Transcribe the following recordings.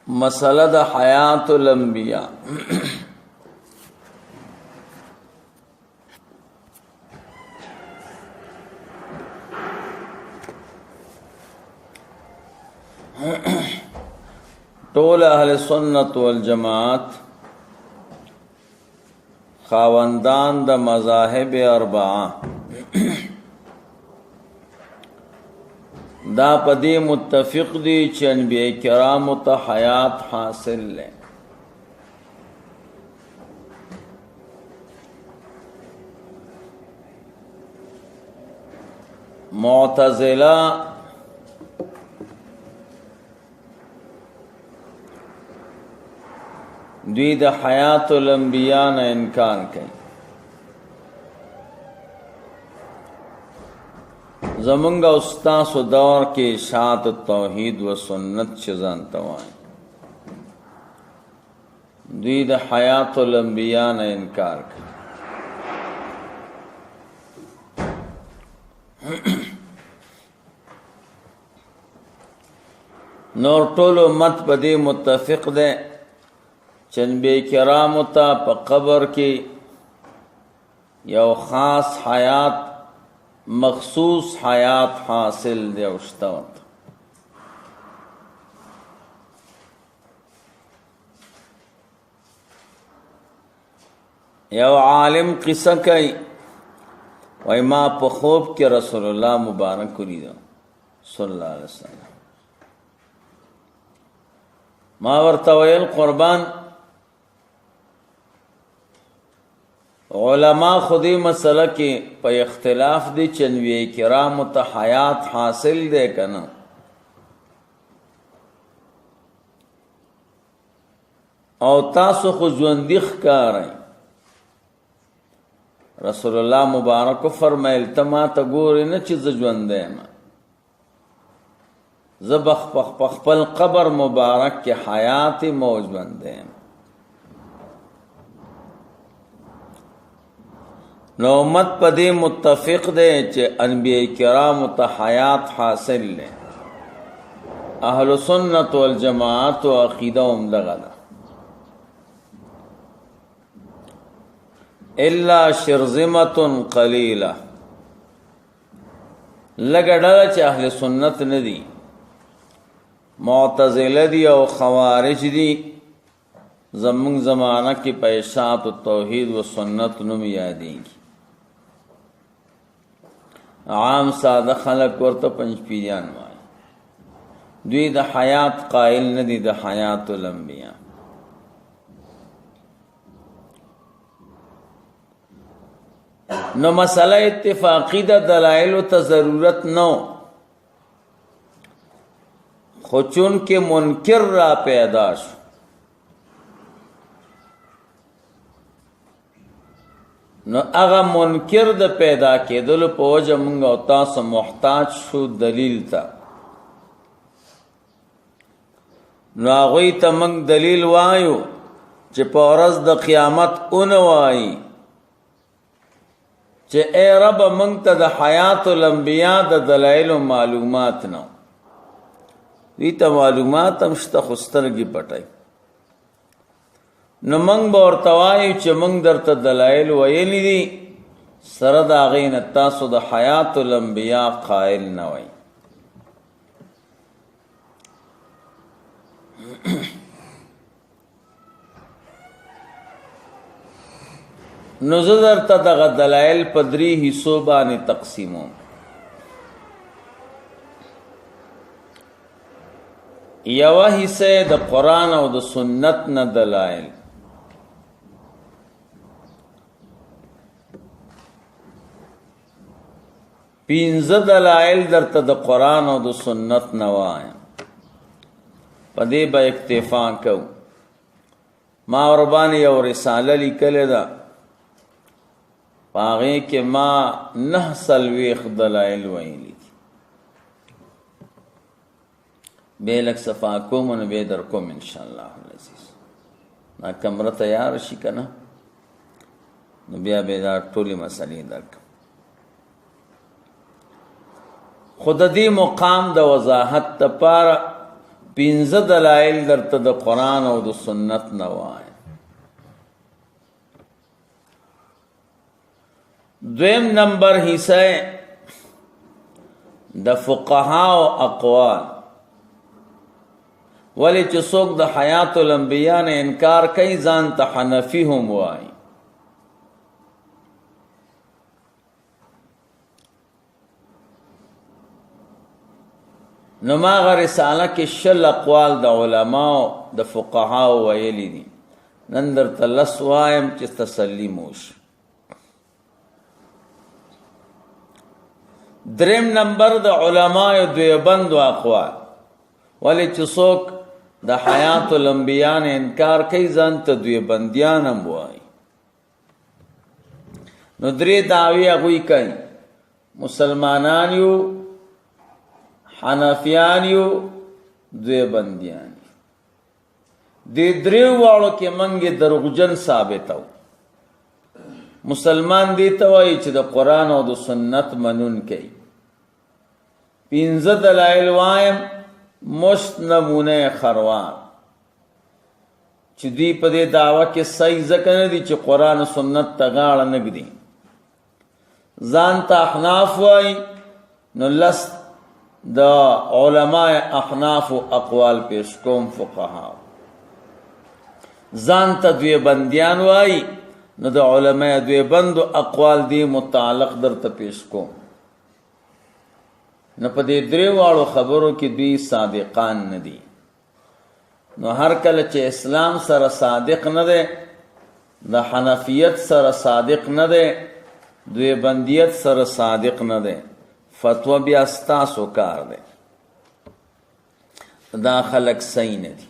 مسله د حیات الانبیاء. ټول اهل سنت والجماعت خاوندان د مذاهب اربعه دا په دې متفق دي چې انبیاء کرام ته حیات حاصل لې. معتزله دوی د حیات الانبیاء نه انکار کوي. زمونږ او ستاسو دور کې اشاعت التوحید و سنت چې ځان ته وایي، دوی د حیات الانبیاء نه انکار کوي. نور ټول امت په دې متفق ده چې انبیاء کرامو ته په قبر کې یو خاص حیات، مخصوص حیات حاصل دی او شته ورته. یو عالم قصه کوي، وای ما په خوب کې رسول الله مبارک ولید صلی الله علیه وسلم. ما ورته ویل قربان، علما خودی مسله کې په اختلاف دي چې انبیاء کرامو ته حیات حاصل دی که نه. او تاسو خو ژوندي ښکارئ. رسول الله مبارک فرمایل ته ما ته ګورې نه چې زه ژوندی یم، زه به په خپل قبر مبارک کې حیات یم او ژوندی یم. نو امت په دې متفق دی چې انبیاء کرامو ته حیات حاصل دی. اهل سنت والجماعت او عقیده هم دغه ده. الا شرذمه قلیله، لږه ډله چې اهل سنت نه دي، معتزله دي او خوارج دي، زمونږ زمانه کې په اشاعت التوحید و سنت نوم یادېږي. عام ساده خلک ورته پنځپیریان وایي. دوی د حیات قائل نه دي، د حیات الانبیاء. نو مسله اتفاقی ده، دلایل ته ضرورت نو، خو چون کې منکر را پیدا شو، نو هغه منکر د پیدا کېدلو په وجه مونږ او تاسو محتاج شو دلیل ته. نو هغوی ته مونږ دلیل وایو چې په ورځ د قیامت اونه وایي چې اے رب مونږ ته د حیات الانبیاء د دلایلو معلومات نه، دوی ته معلومات هم شته خو سترګې پټوي. نو موږ به ورته وایو چې موږ درته دلایل ویلي دي، سره د هغې نه تاسو د حیات الانبیاء قائل نه وئ. نو زه درته دغه دلایل په درې حصو باندې تقسیموم. یوه حصه د قرآن او د سنت نه دلایل، پنځه دلایل درته د قرآن او د سنت نه وایم، په دې به اکتفا کوو. ما ورباندې یو رساله لیکلې ده، په هغې کې ما 49 دلایل ویلي دي. به لږ صفا کوم نو به در کوم ان شاء الله العزیز. دا کمره تیار شي که نه نو بیا به دا ټولې مسلې درکړم. خو د دې مقام د وضاحت لپاره پنځه دلایل درته د قرآن او د سنت نه وایم. دویم نمبر حصہ د فقها او اقوال، ولی چې څوک د حیات الانبیاء نه انکار کوي ځان ته حنفي هم وایي. نو ما هغه رساله کې 20 اقوال د علماو د فقهاو ویلي دي. نن درته 10 وایم چې تسلي مو وشي. دریم نمبر د علماو دیوبندو اقوال، ولې چې څوک د حیات الانبیاء نه انکار کوي ځان ته دیوبندیان هم وایي. نو درې دعوې هغوی کوي، مسلمانان یو، حنفیان یو، دیوبندیان یو. دې درې واړو کې منګې دروغجن ثابتو. مسلمان دې ته وایي چې د قرآن او د سنت منون کوي. پنځه دلایل وایم، مشت نمونه خروار چې دوی په دې دعوه کې صحیح ځکه نه دي چې قرآن او سنت ته غاړه نه ږدي. ځان ته احناف وایي، نو 10 د علماء احناف اقوال پیش کوم فقها. ځان ته دیوبندیان وایي، نو د علماء دیوبندو اقوال دی متعلق درته پیش کوم. نو په دې درې واړو خبرو کې دوی صادقان نه دي. نو هر کله چې اسلام سره صادق نه دی، د حنفیت سره صادق نه دی، دیوبندیت سره صادق نه دی، فتوا بیا ستاسو کار دی. دا خلک صحیح نه دي.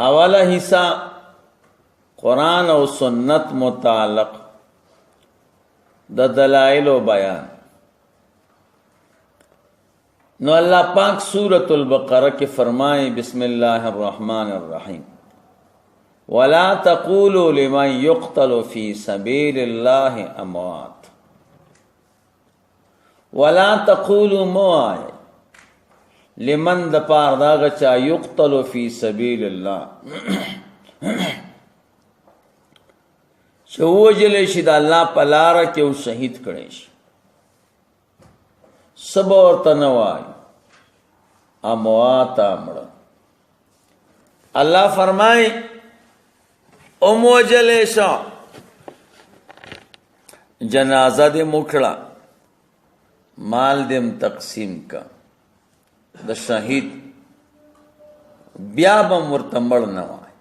اوله حصہ قرآن او سنت متعلق د دلایل او بیان. نو الله پاک سورة البقرہ کې فرمایي، بسم الله الرحمن الرحیم، ولا تقولوا لمن يقتل في سبيل الله اموات. ولا تقولوا موای لمن د پار داغه چا يقتل في سبيل الله، چې ووژل شي د الله په لاره کې او شهید کړی شي، څه به ورته نه وایي، اموات مړه. الله فرمایي وموژل شو، جنازه دې موکړه، مال دې هم تقسیم کا د شهید، بیا به هم ورته مړ نه وایي.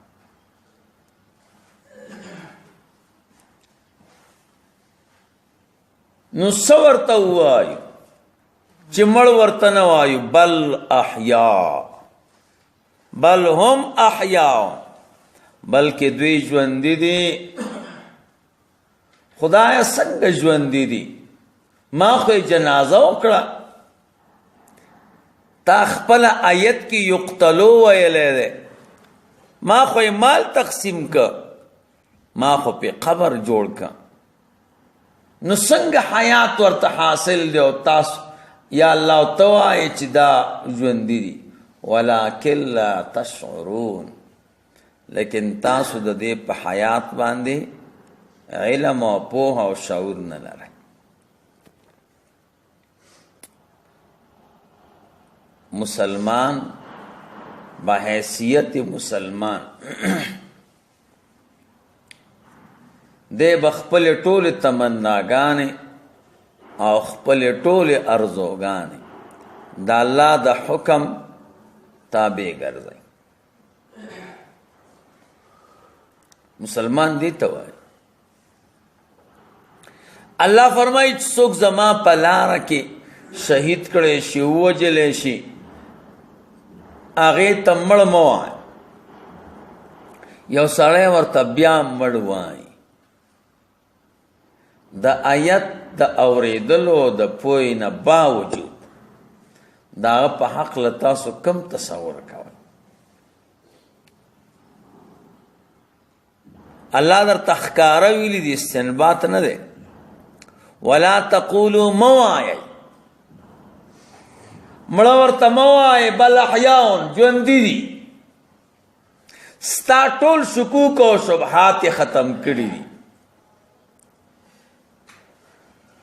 نو څه ورته ووایو چې مړ ورته نه وایو؟ بل احیا، بل هم احیا، بلکې دوی ژوندي دي. خدایا څنګه ژوندي دي؟ ما خو یې جنازه وکړه، تا خپل آیت کې یقتلو ویلی دی، ما خو یې مال تقسیم که، ما خو پې قبر جوړ که، نو څنګه حیات ورته حاصل دی؟ او تاسو یا الله ته وایې چې دا ژوندي دي. ولکن لا تشعرون، لیکن تاسو د دې په حیات باندې علم او پوهه او شعور نه لرئ. مسلمان بحیثیت مسلمان دی به خپلې ټولې تمناګانې او خپلې ټولې ارزوګانې د الله د حکم تابع ګرځي. مسلمان دی ته وایي. الله فرمایي چې څوک زما په لاره کې شهید کړی شي، ووژلی شي، هغې ته مړ مه وایه. یو سړی ورته بیا مړ وایي. د آیت د اورېدلو د پوهې نه باوجود د هغه په حق له تاسو کم تصور کوئ. الله درته ښکاره ویلي دي، استنباط نه دی. ولا تقولوا مه وایئ. مړه ورته مه وایې، بل احیاء، ژوندي دي. ستا ټول شکوک او شبهات یې ختم کړي دي.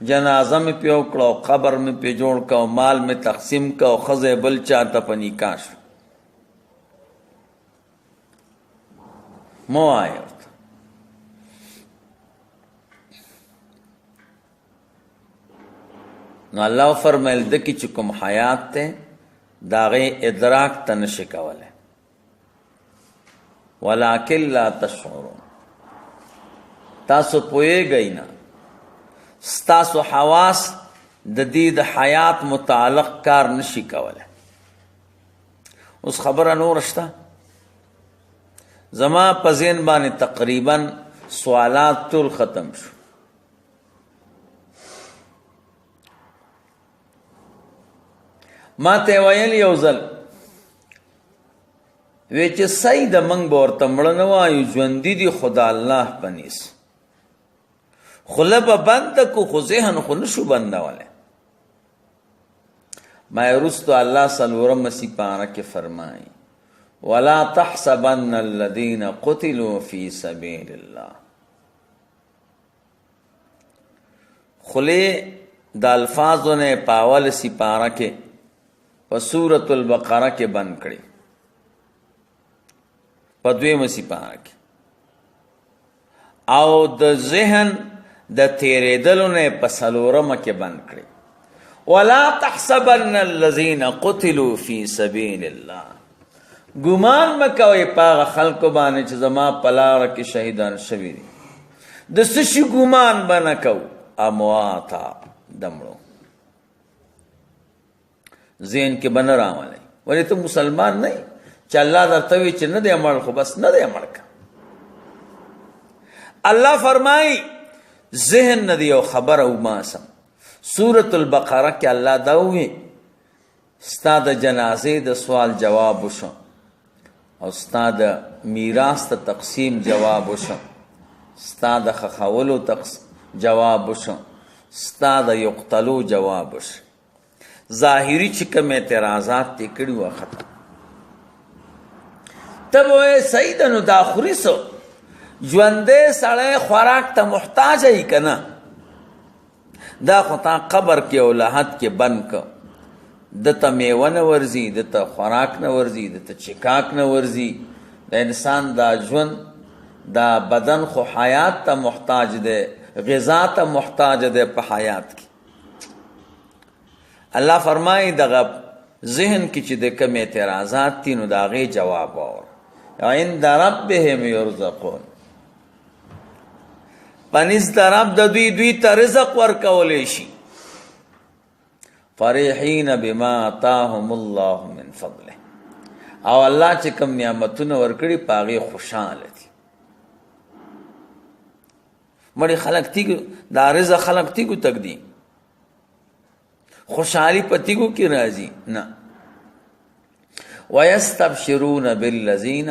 جنازه مې پې وکړه او قبر مې پې جوړ کړ او مال مې تقسیم کړ او ښځه یې بل چا ته په نکاح شو. مه وایې ورته. نو الله وفرمیل ده کې چې کوم حیات دی د هغې ادراک ته نشي کولی، ولکن لا تشعرون، تاسو پوهېږئ نه، ستاسو حواس د دې د حیات متعلق کار نشي کولی. اوس خبره نور شته؟ زما په ذهن باندې تقریبا سوالات ټول ختم شو. ما ته ویل یو ځل وی چې صحیح ده، موږ به ورته مړه نه وایو، ژوندي دي خدا الله په نیس، خوله به بنده کړو خو ذهن خو نشو بندولی. ما یې وروستو الله څلورمه سپاره کې فرمایي ولا تحسبن الذين قتلوا في سبيل الله. خولې د الفاظو نه په اول سپاره کې په سورة البقره کې بند کړي، په دویمه سپاره کې، او د ذهن د تیرېدلو نه په څلورمه کې بند کړي. ولا تحسبن الذين قتلوا في سبيل الله، ګمان مه کوئ په هغه خلکو باندې چې زما په لاره کې شهیدان شوي دي. د څه شي ګمان به نه کوو؟ امواتا، د مړو. ذهن کې به نه راولئ. ولې ته مسلمان نه یې چې الله درته وایي چې نه دی مړ، خو بس نه دی مړ که. الله فرمایي ذهن نه دی یو خبره وباسم. سورة البقره کې الله دا ووایي ستا د جنازې د سوال جواب وشو او ستا د میراث د تقسیم جواب وشو، ستا د خخولو جواب وشو، ستا د یقتلو جواب وشو. ظاهري چې کوم اعتراضات دې کړي وه ختم. ته به وایې صحیح ده، نو دا خوري څه؟ ژوندی سړی خوراک ته محتاج یي که نه؟ دا خو تا قبر کې او لحد کې بند که، ده ته میوه نه ورځي، ده ته خوراک نه ورځي، ده ته چکاک نه ورځي. د انسان دا ژوند دا بدن خو حیات ته محتاج دی، غذا ته محتاج دی په حیات کې. الله فرمایي دغه ذهن کې چې د کوم اعتراضات دي نو د هغې جواب واوره. عند ربهم یرزقون، په نزد د رب د دوی دوی ته رزق ورکولی شي. فرحین بما آتاهم الله من فضله، او الله چې کوم نعمتونه ورکړي په هغې خوشحاله دي. مړي خلک تیږو دا رزق خلک تیږو تک دي، خوشحالي په تیږو کې راځي نه. ویستبشرون بالذین،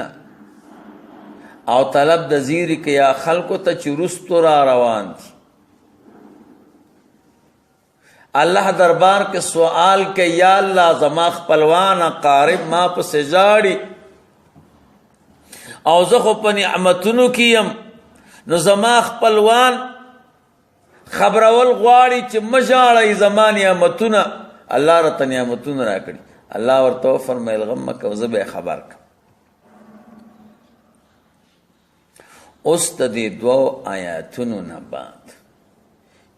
او طلب د زیري کې یا خلکو ته چې وروستو را روان دي. الله دربار کې سوال کې یا الله زما خپلوان اقارب ما پسې ژاړي او زه خو په نعمتونو کې یم، نو زما خپلوان خبرول غواړي چې مه ژاړئ زما نعمتونه. الله راته نعمتونه راکړي. الله ورته وفرمیل غم مه کوه، زه به یې خبر کړم. اوس د دې دوو آیاتونو نه بعد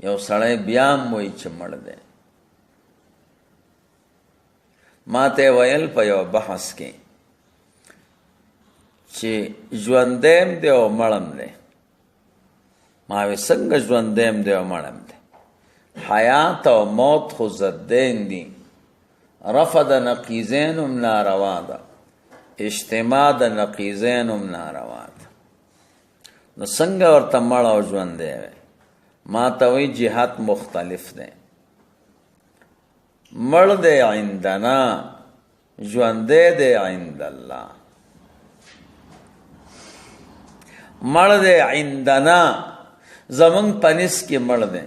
یو سړی بیا هم وایي چې مړ دی. ما ته یې ویل په یو بحث کې چې ژوندی هم دی او مړ هم دی. ما وی څنګه ژوندی هم دی او مړ هم دی؟ حیات او موت خو ضدین دي، رفع د نقیضین هم ناروا ده، اجتماع د نقیضین هم ناروا ده. نو څنګه ورته مړ او ژوندی وی؟ ما ته وایي جهت مختلف دی، مړ دی عندنا، ژوندی دی عند الله. مړ دی عندنا، زمونږ په نس کې مړ دی،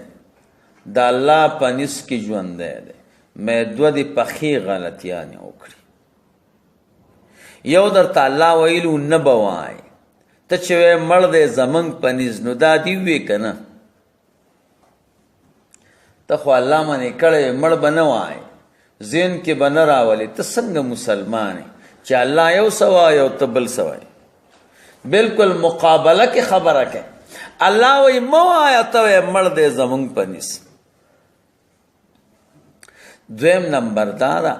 د الله په نس کې ژوندی دی. مې دوه دې پخې غلطیانې وکړي. یو درته الله ویلو نه به وایې، ته چې وایې مړ دی زمونږ په نیز، نو دا دې ووې که نه؟ ته خو الله منې کړی مړ به نه وایې، ذهن کې به نه راولې. ته څنګه مسلمان یې چې الله یو څه وایي او ته بل څه وایې؟ بالکل مقابله کې خبره کوي. الله وایي مه وایه، ته وایې مړ دی زمونږ په نیز. دویم نمبر دا ده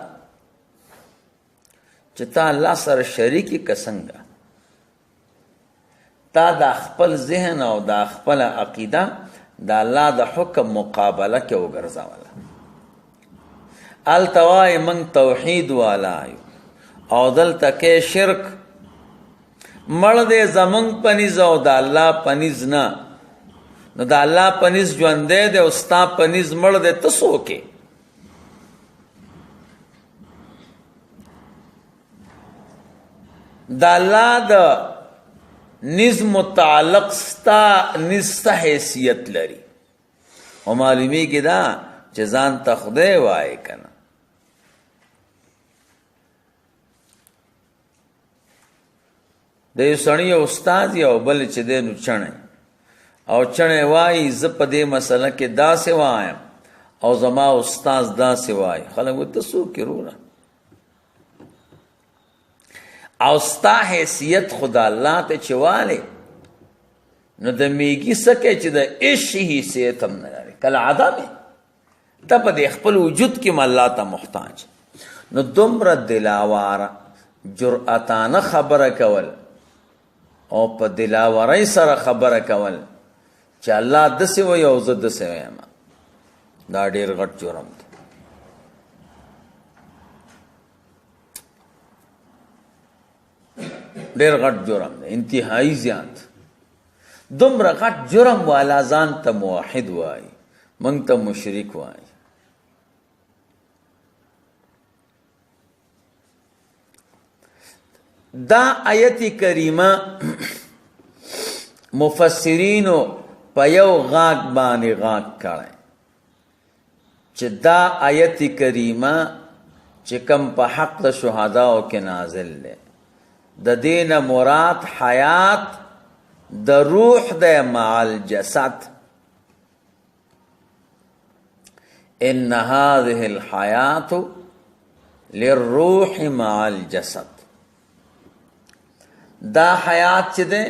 چې تا الله سره شریک یې که څنګه؟ تا دا خپل ذهن او دا خپله عقیده د الله د حکم مقابله کې وګرځوله. هلته وایې موږ توحید والا یو او دلته کې شرک. مړ دی زمونږ په نیز او د الله په نیز نه، نو د الله په نیز ژوندی دی او ستا په نیز مړ دی، ته څوک یې؟ د الله د نیز متعلق ستا نیز څه حیثیت لري؟ او معلومیږي دا چې ځان ته خدای وایې که نه. د یو سړي یو استاد یو بل چې دی نو چڼی او چڼی وایي زه په دې مسله کې داسې وایم او زما استاد داسې وایي. خلک وایي ته څوک یې وروره؟ او ستا حیثیت خو د الله ته چې والې، نو د میږي څه کوې چې د هېڅ شي حیثیت هم نه لري، کله عدم یې، ته په دې خپل وجود کې هم الله ته محتاج. نو دومره دلاواره جرأتانه خبره کول او په دلاورۍ سره خبره کول چې الله داسې وایي او زه داسې وایم، دا ډېر غټ جرم دی. ډېر غټ جرم دی، انتهایی زیات. دومره غټ جرم والا ځان ته موحد وایي، موږ ته مشرک وایي. دا آیت کریمه مفسرینو په یو غاږ باندې غاږ کړی چې دا آیت کریمه چې کم په حق د شهداو کې نازل دی، د دې نه مراد حیات د روح دی مع الجسد. ان هذه الحیات للروح مع الجسد. دا حیات چې دی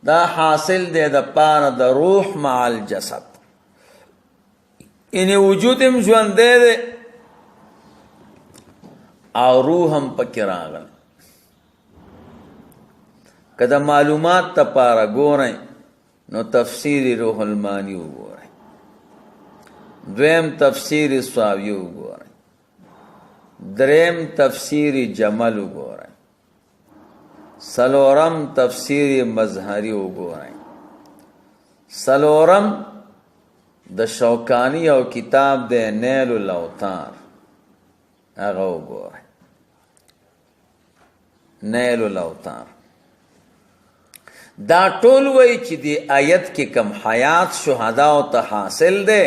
دا حاصل دی د پاره د روح مع الجسد، یعنی وجود هم ژوندی دی او روح هم پکې راغلی. که د معلومات لپاره ګورئ نو تفسیر روح المانی وګورئ، دویم تفسیر صاوی وګورئ، دریم تفسیر جمل وګورئ، څلورم تفسیر مظهری وګورئ، څلورم د شوکانی او کتاب دی نیل الاوطار، هغه وګورئ، نیل الاوطار. دا ټول وایي چې دی آیت کې کم حیات شهداو ته حاصل دی،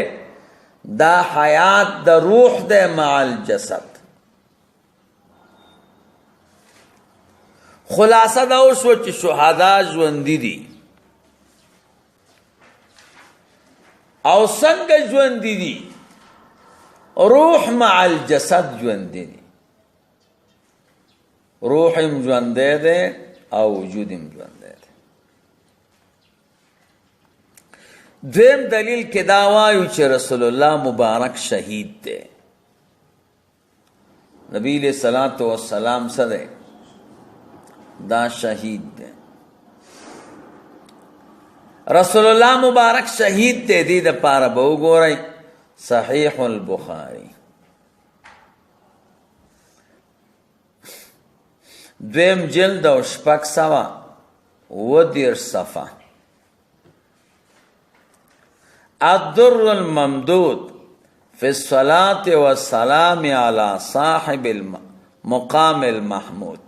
دا حیات د روح دی مع الجسد. خلاصه دا وشوه چې شهدا ژوندي دي او څنګه ژوندي دي؟ روح مع الجسد ژوندي دي، روح هم ژوندی دی او وجود هم ژوندی دی. دویم دلیل کې دا وایو چې رسول الله مبارک شهید دی. نبی علیہ الصلوۃ والسلام څه دی؟ دا شهید دی. رسول الله مبارک شهید دی. دې د پاره به وګورئ صحیح البخاری دویم جلد او 637 صفحه. الدر الممدود فی الصلاة والسلام علی صاحب المقام المحمود.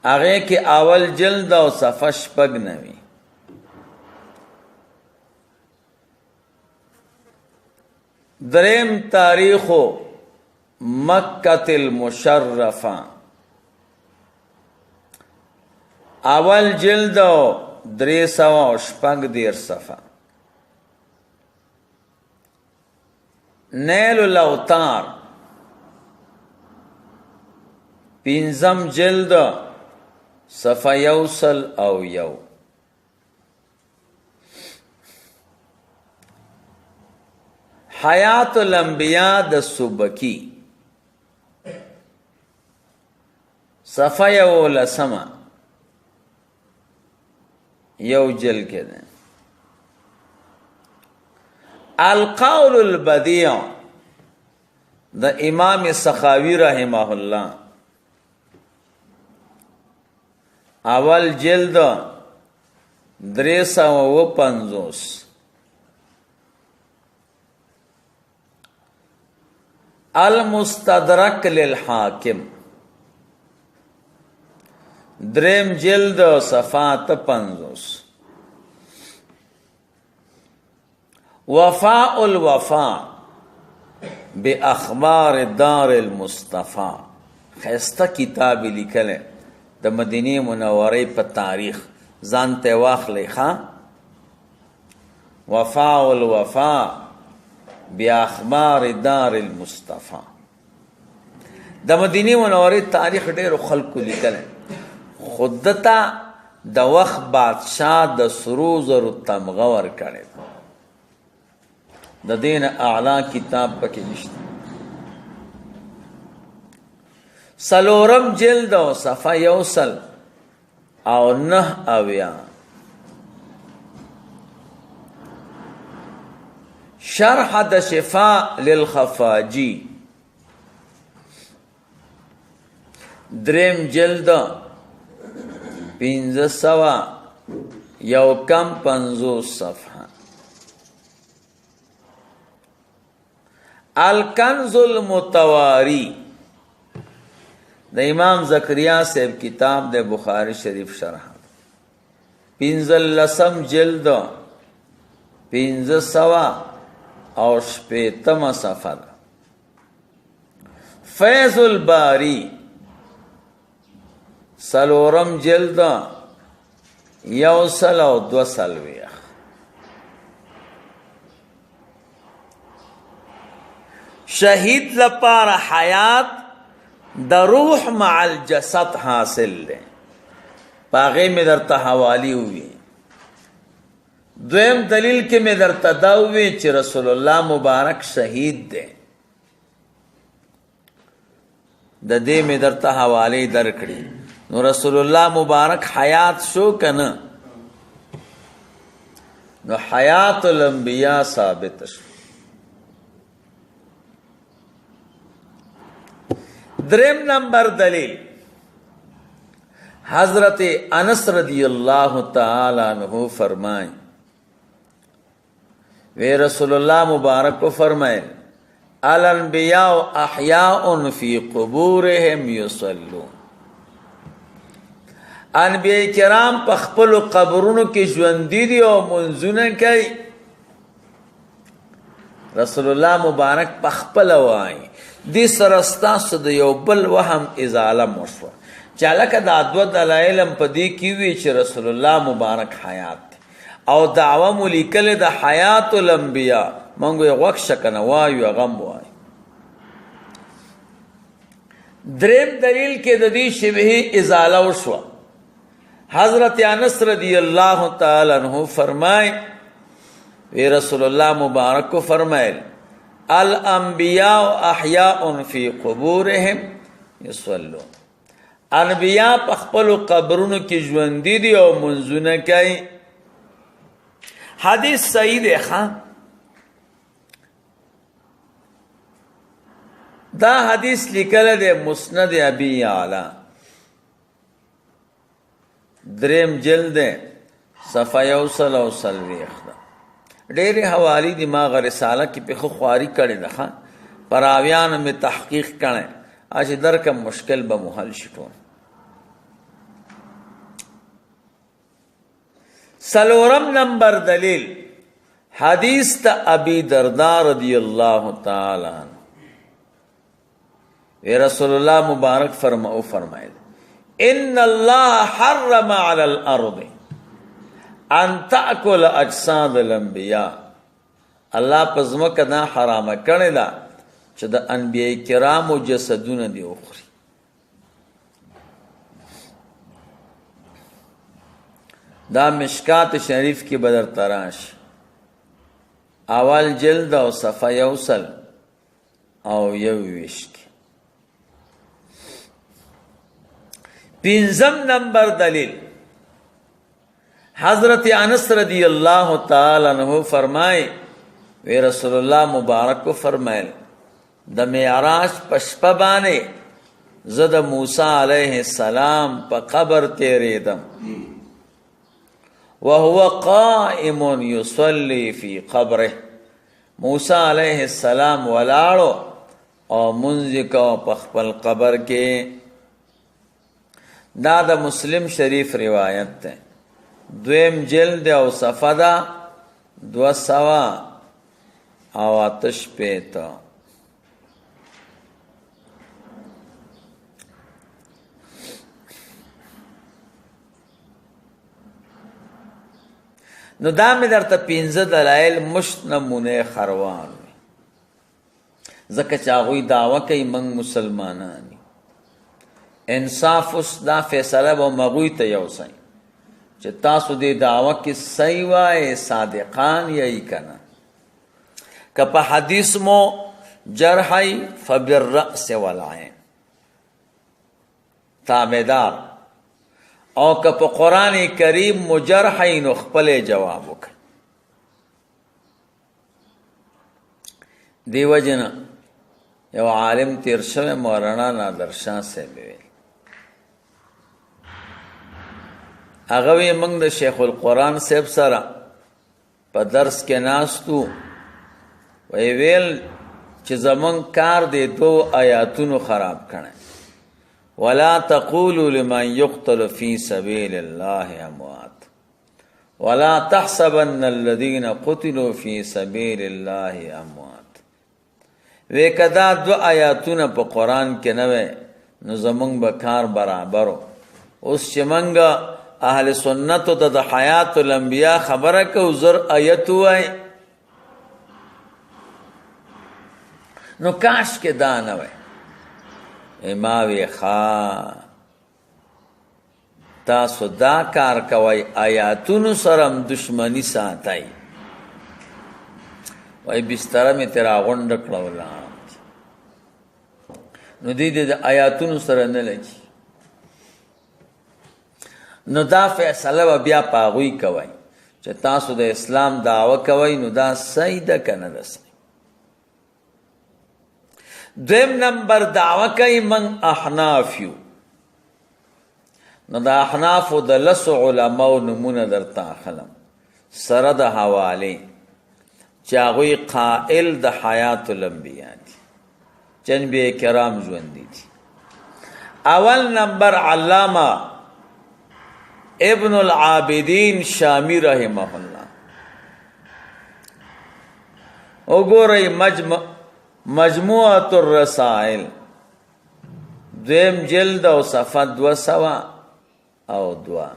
هغې کې اول جلد او صفحه 96. دریم تاریخ مکة المشرفه، اول جلد 336 صفحه. نیل الاوتار پنځم جلد صفحه 101. حیات الانبیاء د سبکی صفحه 11 یو جلد کې ده. القول البدیع د امام سخاوی رحمه الله اول جلد 350. المستدرک للحاکم دریم جلد صفحه 50. وفاء الوفاء باخبار دار المصطفی، خسته کتاب لیکل د مدینه منورې په تاریخ، ځان ته واخلې. ښه، وفاء الوفاء باخبار دار المصطفی، د مدینه منورې تاریخ ډېرو خلکو لیکل، خو ده ته د وخت بادشاه د سرو زرو تمغه ورکړې ده. د دین اعلی کتاب پکې نشته. سلورم جلد او صفحه 179. شرح د شفاء للخفاجی دریم جلد 551 صفحه. الکنز المتواری د امام زکریا صاحب کتاب د بخاری شریف شرح، 15 جلد 560 صفحه. فیض الباری سلورم جلد 142. شهید لپاره حیات د روح مع الجسد حاصل دی، په هغې مې درته حوالې ووي. دویم دلیل کې مې درته دا ووي چې رسول الله مبارک شهید دی، د دې مې درته حوالې درکړي. نو رسول الله مبارک حیات شو که نه؟ نو حیات الانبیاء ثابت شو. دریم نمبر دلیل حضرت انس رضی اللہ تعالی عنہ فرمائیں، وی رسول اللہ مبارک کو فرمائے الانبیاء احیاء فی قبورہم یصلون، انبیاء کرام په خپلو قبرونو کې ژوندي دي او منځونه کوي. رسول الله مبارک په خپله وایي، دې سره ستاسو د یو بل وهم ازاله مو شوه، چې هلکه دا دوه دلایل هم په دې کې وي چې رسول الله مبارک حیات دی او دعوه مو لیکلې د حیات الانبیاء، موږ یې غوږ شه که نه وایو هغه هم وایو. دریم دلیل کې د دې شبهې ازاله وشوه. حضرت انس رضی الله تعالی عنہ فرمائے، وی رسول الله مبارک کو فرمائے الانبیاء احیاء فی قبورهم یصلون، انبیاء په خپلو قبرونو کې ژوندي دي او منځونه کوي. حدیث صحیح دی. ښه، دا حدیث لیکلی دی مسند ابي یعلا دریم جلد دی صفحه 140 ده. ډېرې حوالې دي، ما هغه رساله کې پې ښه خواري کړې ده. ښه، په راویانو مې تحقیق کړی، چې درکم مشکل به مو حل شي ټول. سلورم نمبر دلیل حدیث ته ابي دردا رضی الله تعالی عنہ وی رسول الله مبارک فرماو فرمایل، ان الله حرم على الارض ان تاكل اجساد الانبیاء. الله په ځمکه دا حرامه کړې ده چې د انبیاء کرامو جسدونه دی وخوري. دا مشکات شریف کې بدر تراش اول جلد او صفحه 121 کې. پنځم نمبر دلیل، حضرت انس رضی الله تعالی عنہ فرمائے، وی رسول الله مبارک کو فرمایل، د معراج په شپه باندې زه د موسی علیه السلام په قبر تیرېدم، وهو قائم يصلي في قبره. موسی علیه السلام ولاړو او مونځ یې کاوه په خپل قبر کې. دا د مسلم شریف روایت ده، دویم جلد او صفحه ده 268. نو دا مې درته پنځه دلایل مشت نمونه خروان وي، ځکه چې هغوی دعوه کوي موږ مسلمانان یو. انصاف اوس دا فیصله به هم هغوی ته یوسئ چې تاسو دې دعوه کې صحیح وایئ، صادقان یئ که نه. که په حدیث مو جرح یئ فبالرأس والعین، تابعدار، او که په قرآن کریم مو جرح یئ نو خپلې جواب وکړئ. دې وجې نه یو عالم تیر شوی مولانا نادر شاه صاحب ویل، هغه وی موږ د شیخ القرآن صاحب سره په درس کې ناستو، وی ویل چې زمونږ کار دې دوو آیاتونو خراب کړی، ولا تقولوا لمن يقتل في سبيل الله اموات ولا تحسبن الذين قتلوا في سبيل الله اموات. وی که دا دو آیاتونه په قرآن کې نه وی نو زمونږ به کار برابرو. اوس چې مونږ اهل سنتو ته د حیات الانبیاء خبره کوو، زر آیت ووایي، نو کاش کې دا نه وی. ما وی ښه تاسو دا کار کوئ، آیاتونو سره هم دښمني ساتئ. وایي بستره مې ترې راغونډه کړه ولاړم. نو دوی د آیاتونو سره نه لګي. نو دا فیصله به بیا په هغوی کوئ چې تاسو د اسلام دعوه کوئ، نو دا صحیح ده که نه ده صحیح. دویم نمبر دعوه کوي من احناف یو. نو د احنافو د لسو علماو نومونه درته اخلم سره د حوالې چې هغوی قائل د حیات الانبیا دي، چې انبیا کرام ژوندي دي. اول نمبر علامه ابن العابدین شامی رحمه الله. وګورئ مجموعة الرسائل دویم جلد او صفحه 202.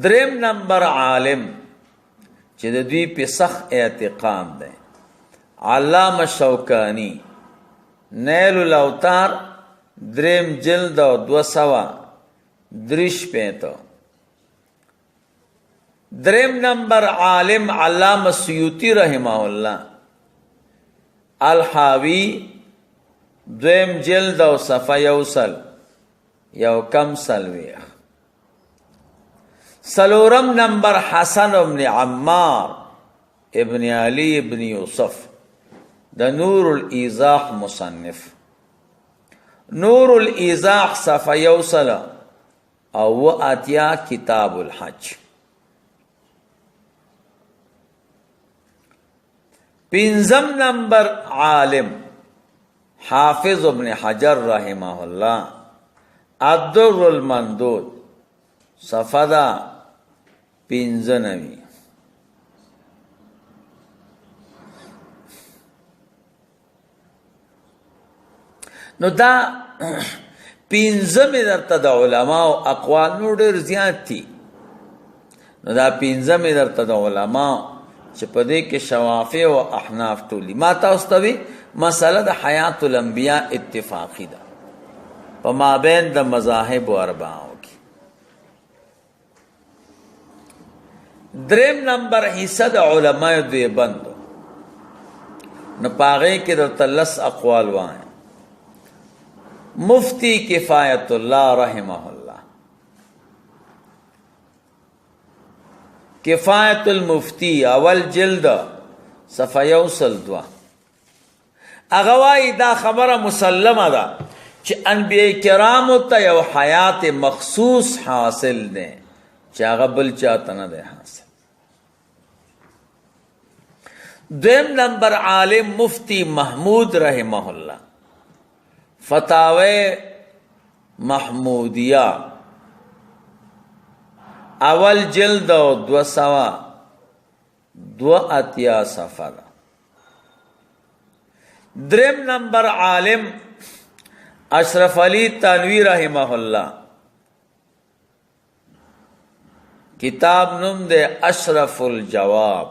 دریم نمبر عالم چې د دوی په سخت اعتقاد دی، علامه شوکانی، نیل الاوطار دریم جلد او 263. دریم نمبر عالم علامه سیوطی رحمه الله، الحاوی دویم جلد او صفحه 140. څلورم نمبر حسن ابن عمار ابن علی ابن یوسف د نور الایضاح مصنف، نور الایضاح صفحه 180 کتاب الحج. پنځم نمبر عالم حافظ ابن حجر رحمه الله، الدر المندود صفحه ده 95. نو دا پنځه مې درته د علماو اقوال نور ډېر زیات دي. نو دا پنځه مې درته د علماو چې په دې کې شوافع او احناف ټول دي. ما تاسو ته وی مسله د حیات الانبیاء اتفاقي ده په مابین د مذاهب اربعو کې. دریم نمبر حصہ د علماء دیوبند، نو پاغې کې درته لس اقوال وایم. مفتی کفایت الله رحمه الله، کفایت المفتی اول جلد صفحه 102، هغه وایي دا خبره مسلمه ده چې انبیاء کرامو ته یو حیات مخصوص حاصل دی چې هغه بل چاته نه دی حاصل. دویم نمبر عالم مفتی محمود رحمه الله، فتاوی محمودیه اول جلد او 282 صفحه ده. دریم نمبر عالم اشرف علی تنوی رحمه الله، کتاب نوم دی اشرف الجواب،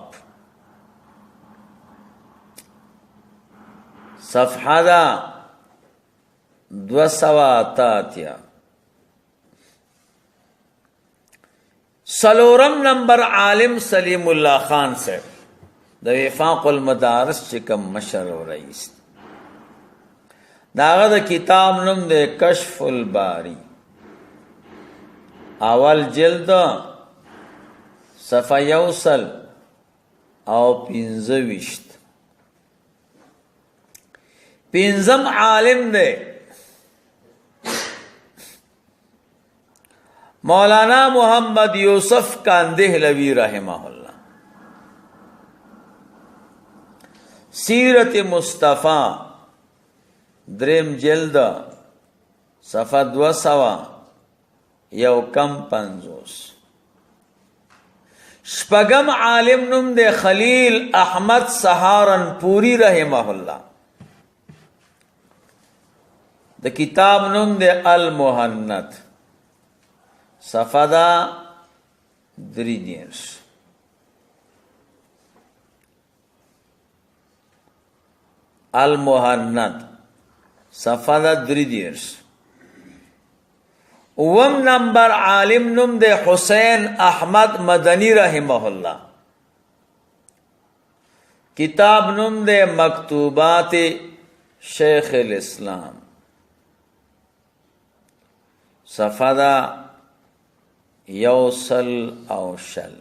صفحه ده 288. سلورم نمبر عالم سلیم الله خان صاحب د وفاق المدارس چې کوم مشر او رئیس، داغه د کتاب نوم دی کشف الباری، اول جلد صفحه 125. پنځم عالم دی مولانا محمد یوسف کاندهلوی رحمه الله، سیرت مصطفی دریم جلد صفحه 251. شپږم عالم نوم دی خلیل احمد سهارنپوری رحمه الله، د کتاب نوم دی المهند، صفحه ده 33. المهند صفحه ده 33. اوم نمبر عالم نوم دی حسین احمد مدنی رحمه الله، کتاب نوم دی مکتوبات شیخ الاسلام، صفحه ده 120.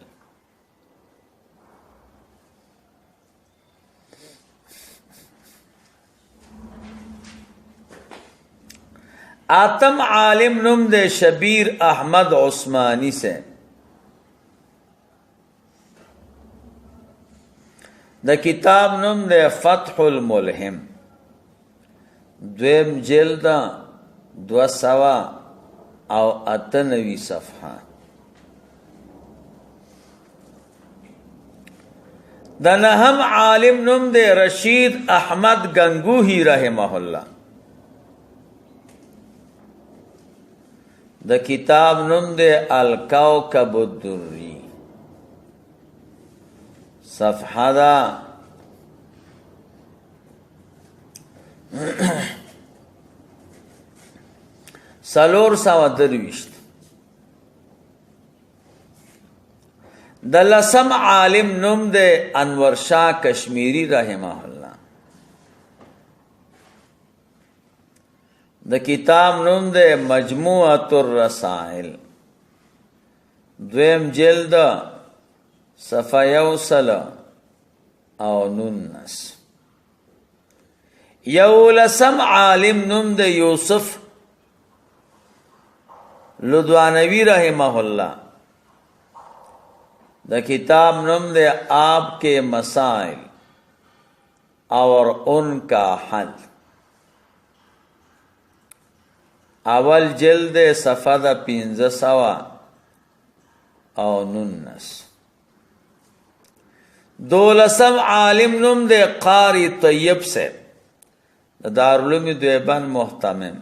آتم عالم نوم دی شبیر احمد عثمانی سے، د کتاب نوم دی فتح الملهم، دویم جلد 298 صفحه. د نهم عالم نوم دی رشید احمد گنگوهی رحمه الله، د کتاب نوم دی الکوکب الدری، صفحه ده 423. د لسم عالم نوم دی انور شاه کشمیری رحمه الله، د کتاب نوم دی مجموعة الرسائل، دویم جلد صفحه 119. یولسم عالم نوم دی یوسف لدوانوی رحمه الله، د کتاب نوم دی آپ کے مسائل اور ان کا حل، اول جلد صفحه ده 539. او 19. دولسم عالم نوم دی قاری طیب صاحب، د دارالعلوم دیوبند مهتمم،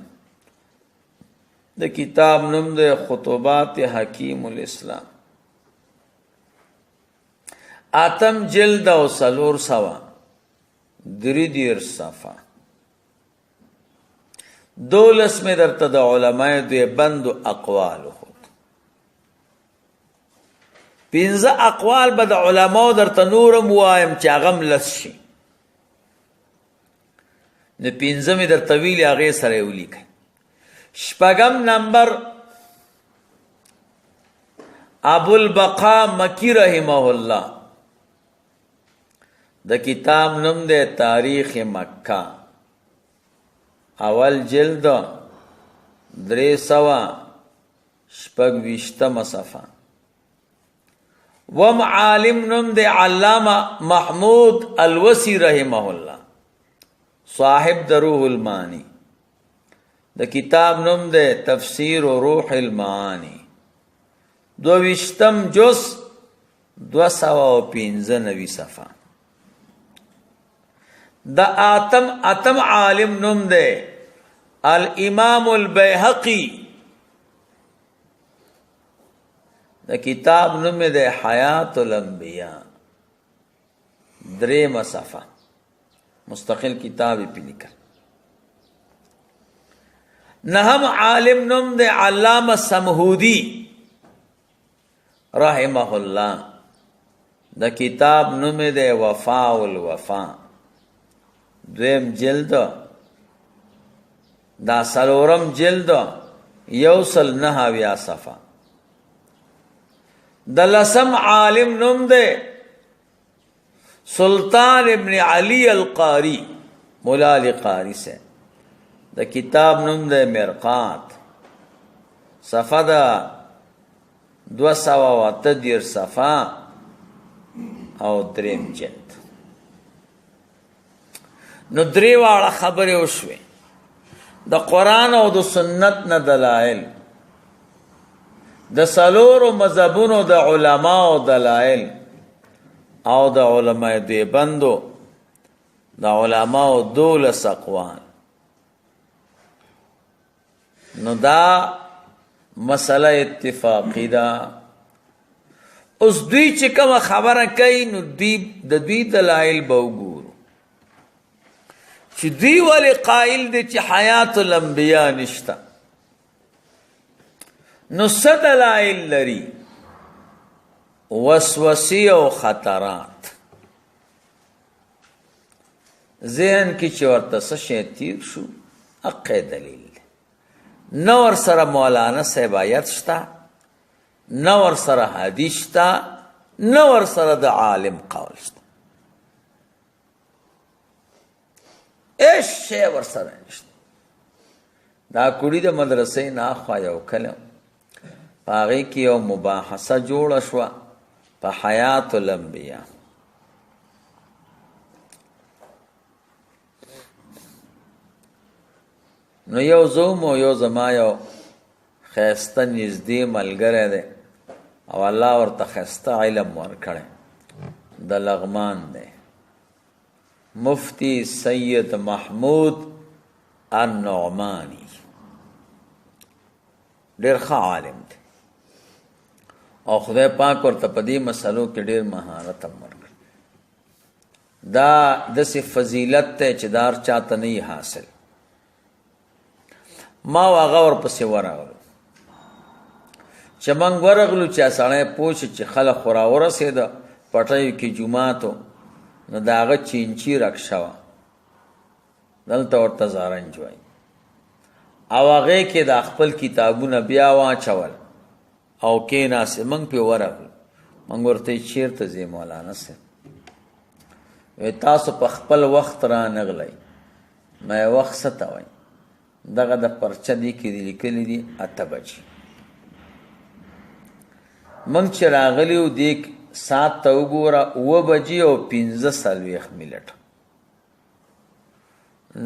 د کتاب نوم دی خطوبات حکیم الاسلام، اتم جلد او 433 صفحه. دولس مې درته د علماء دیوبند اقوال خود، پنځه اقوال به د علماو درته نورم وایم چې هغه هم لس شي. نو پنځه مې درته ویلي، هغې سره یې ولیکئ. شپږم نمبر ابو البقا مکی رحمه الله، د کتاب نوم دی تاریخ مکه، اول جلد 326 صفحه. وم عالم نوم دی علامه محمود الوسی رحمه الله، صاحب د روح المعانی، د کتاب نوم دی تفسیر روح المعانی، 22 جز 295 صفحه. د اتم عالم نوم دی الامام البیهقی، د کتاب نوم دی حیات الانبیاء، 3 صفحه، مستقل کتاب یې پې لیکل. نهم عالم نوم دی علامه سمهودی رحمه الله، د کتاب نوم دی وفاء الوفا، 2 جلد، دا 4 جلد 179 صفحه. د لسم عالم نوم دی سلطان ابن علی القاری، مولا علی قاری سے، د کتاب نوم دی مرقات، صفحه ده 238 صفحه او 3 جلد. نو درې واړه خبرې وشوې، د قرآن او د سنت نه دلایل، د څلورو مذهبونو د علماو دلایل، او د علماء دیوبندو د علماو 12 اقوال. نو دا مسله اتفاقی ده. اوس دوی چې کومه خبره کوي نو دوی د دوی دلایل به وګورو چې دوی ولې قائل دي چې حیات الانبیا نشته، نو څه دلایل لري؟ وسوسې او خطرات ذهن کې چې ورته څه شی تیر شو هغه دلیل دی. نه ورسره مولانا صاحب آیت شته، نه ورسره حدیث شته، نه ورسره د عالم قول شته، هیڅ شی ورسره نشته. دا کړي د مدرسې نه اخوا یو کله په هغې کې یو مباحثه جوړه شوه په حیات الانبیا. نو یو زوم او یو زما یو ښایسته نږدې ملګری دی او الله ورته ښایسته علم ورکړی، د لغمان دی، مفتی سید محمود النعمانی، ډېر ښه عالم دی او خدای پاک ورته په دې مسلو کې ډېر مهارت هم ورکړ. دا داسې فضیلت دی چې دا هر چاته نه وي حاصل. ما او هغه ورپسې ورغلو، چې موږ ورغلو چې سړی پوه شي چې خلک خو راورسېده، پټیو کې جومات و، نو د هغه چینچي رکشه وه، دلته ورته زارنج وایي، او هغې کې دا خپل کتابونه بیا واچول او کېناستې. موږ پرې ورغلو، موږ ورته ویل چېرته ځې مولانا صاحب؟ وی تاسو په خپل وخت رانغلی. ما یې وخت څه ته وایي؟ دغه د پرچه دې کې دې لیکلي دي 8 بجې. موږ چې راغلي وو دې ساعت ته وګوره، 7 بجې او 45 منټه،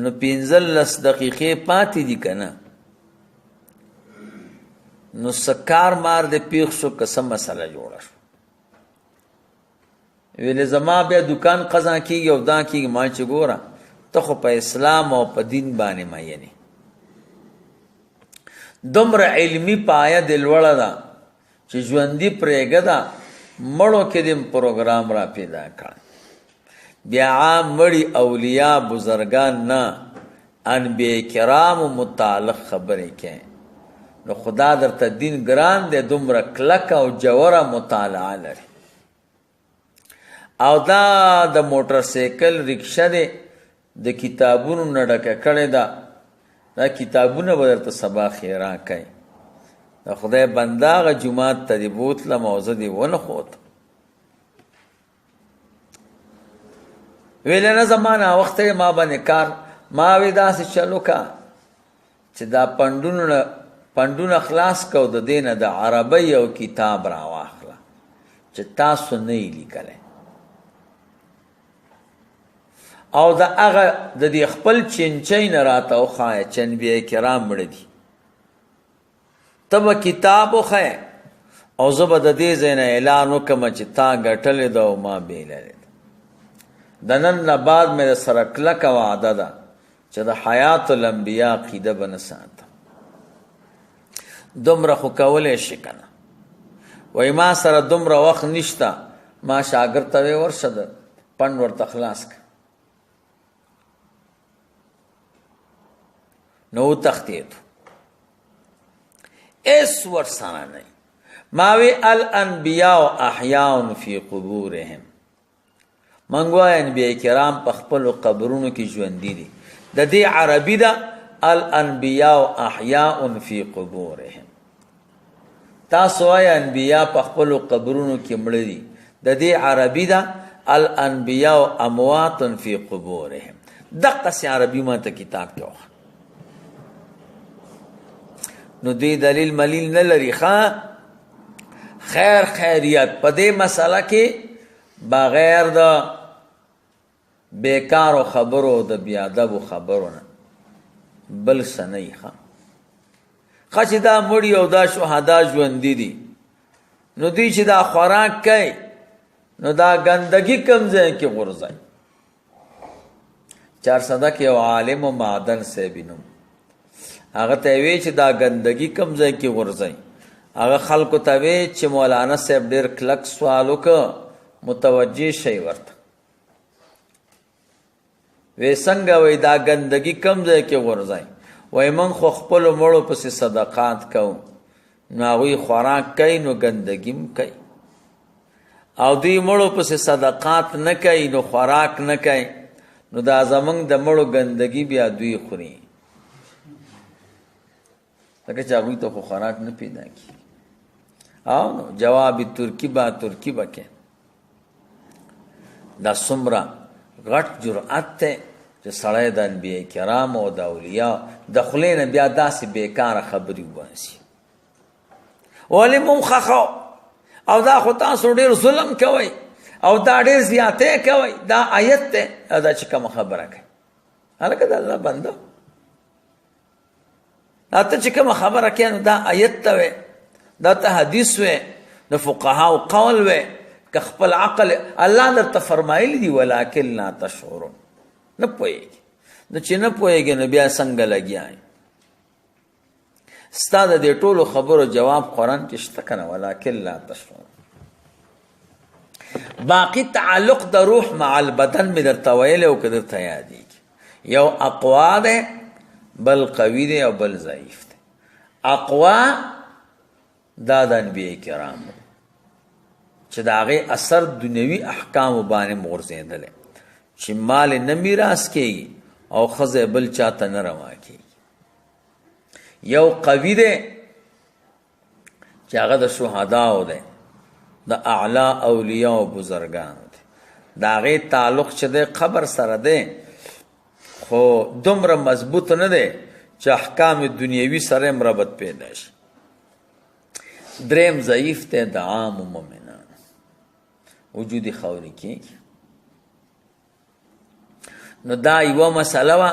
نو 15 دقیقې پاتې دي که نه؟ نو سکار مار دې پیښ شو که څه مسله جوړه شو. ویلې زما بیا دکان قضا کیږي او دا کیږي. ما چې ګوره ته خو په اسلام او په دین باندې مینې، دومره علمي پایه دې لوړه ده چې ژوندي پرېږده، مړو کې دې پروګرام را پیدا کړ. بیا عام مړي اولیاء بزرګان نه، انبیاء کرامو متعلق خبرې کوي. نو خدا درته دین ګران دی، دومره کلکه او ژوره مطالعه لري. او دا د موټر سایکل ریکشه دی د کتابونو نه ډکه کړې ده، دا کتابونه به درته سبا خیرا کوي. د خدای بنده هغه جومات ته دې بوتلم او زه دې ونه خوتم. ویل نه زما ناوخته دی، ما باندې کار. ما وی داسې چلو کا چې دا پنډونه خلاص که او د دې نه د عربۍ یو کتاب راواخله چې تاسو نه یې لیکلی، او د هغه د دې خپل چنچۍ نه راته وښایه چې انبیا کرام مړه دي. ته به کتاب وښایې او زه به د دې ځای نه اعلان وکړم چې تا ګټلې ده او ما بېللې ده. د نن نه بعد مې د سره کلکه وعده ده چې د حیات الانبیا عقیده به نه ساتم. دومره خو کولی شي که نه؟ وایي ما سره دومره وخت نشته. ما شاګرد ته ویې ورشه د پنډ ورته خلاص کړه. نو وتښتېدو، هېڅ ورسره نه. ما وی الانبیاء احیاء فی قبورهم، مونږ وایو انبیاء کرام په خپلو قبرونو کې ژوندي دي. د دې عربي ده الانبیاء احیاء فی قبورهم. تاسو وایئ انبیاء په خپلو قبرونو کې مړه دي، د دې عربي ده الانبیاء اموات فی قبورهم. دقسې عربي ما ته کتاب کې وښیه. نو دوی دلیل ملیل نه لري. ښه خیر خیریت په دې مسله کې بغیر د بیکارو خبرو د بېادبو خبرو نه بل څه نه وي. ښه ښه چې دا مړي او دا شهدا ژوندي دي، نو دوی چې دا خوراک کوي نو دا ګندګي کوم ځای کې غورځوي. چارسده کې یو عالم و معدن صاحب نوم، هغه ته وی چې دا ګندګي کوم ځای کې غورځوي. هغه خلکو ته وی چې مولانا صاحب ډېر کلک سوال وکړ، متوجه شئ ورته. وی څنګه؟ وی دا ګندګي کوم ځای کې غورځوي؟ وی موږ خو خپلو مړو پسې صدقات کوو، نو هغوی خوراک کوي نو ګندګي هم کوي، او دوی مړو پسې صدقات نه کوي نو خوراک نه کوي، نو دا زمونږ د مړو ګندګي بیا دوی خوري، ځکه چې هغوی ته خو خوراک نه پیدا کېږي. او نو جواب ترکی با ترکی به کې. دا څومره غټ جرأت دی چې سړی د انبیاء کرام او د اولیاء د خولې نه بیا داسې بېکاره خبرې وباسي. ولې مونږ ښخو او دا خو تاسو ډېر ظلم کوئ او دا ډېر زیاتی کوئ، دا آیت دی او دا چې کومه خبره کوي. هلکه د الله بنده، دا ته چې کومه خبره کوې نو دا آیت ته وې، دا ته حدیث وې، د فقهاو قول وې، که خپل عقل الله درته فرمایلی دي ولکن لا تشعرون، نه پوهېږي. نو چې نه پوهېږي نو بیا څنګه لګیا یې؟ ستا د دې ټولو خبرو جواب قرآن کې شته که نه؟ ولکن لا تشعرون. باقي تعلق د روح مع البدن مې درته ویلی او که درته یادېږي، یو اقوا دی، بل قوي دی او بل ضعیف دی. اقوا دا د انبیاء کرامو چې د هغې اثر دنیوي احکامو باندې غورځېدلی، چې مال نه میراث کېږي او ښځه بل چاته نه روا کېږي. یو قوي دی چې هغه د شهداو دی، د اعلی اولیاء او بزرګانو دی، د هغې تعلق چې دی قبر سره دی، خو دومره مضبوط نه دی چې احکام دنیوي سره هم ربط پیدا شي. دریم ضعیف دی د عامو مؤمنانو، وجود خاورې کېږي. نو دا یوه مسله وه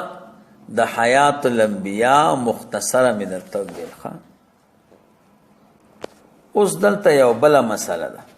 د حیات الانبیاء، مختصره مې درته وویل. ښه اوس دلته یو بله مسله ده.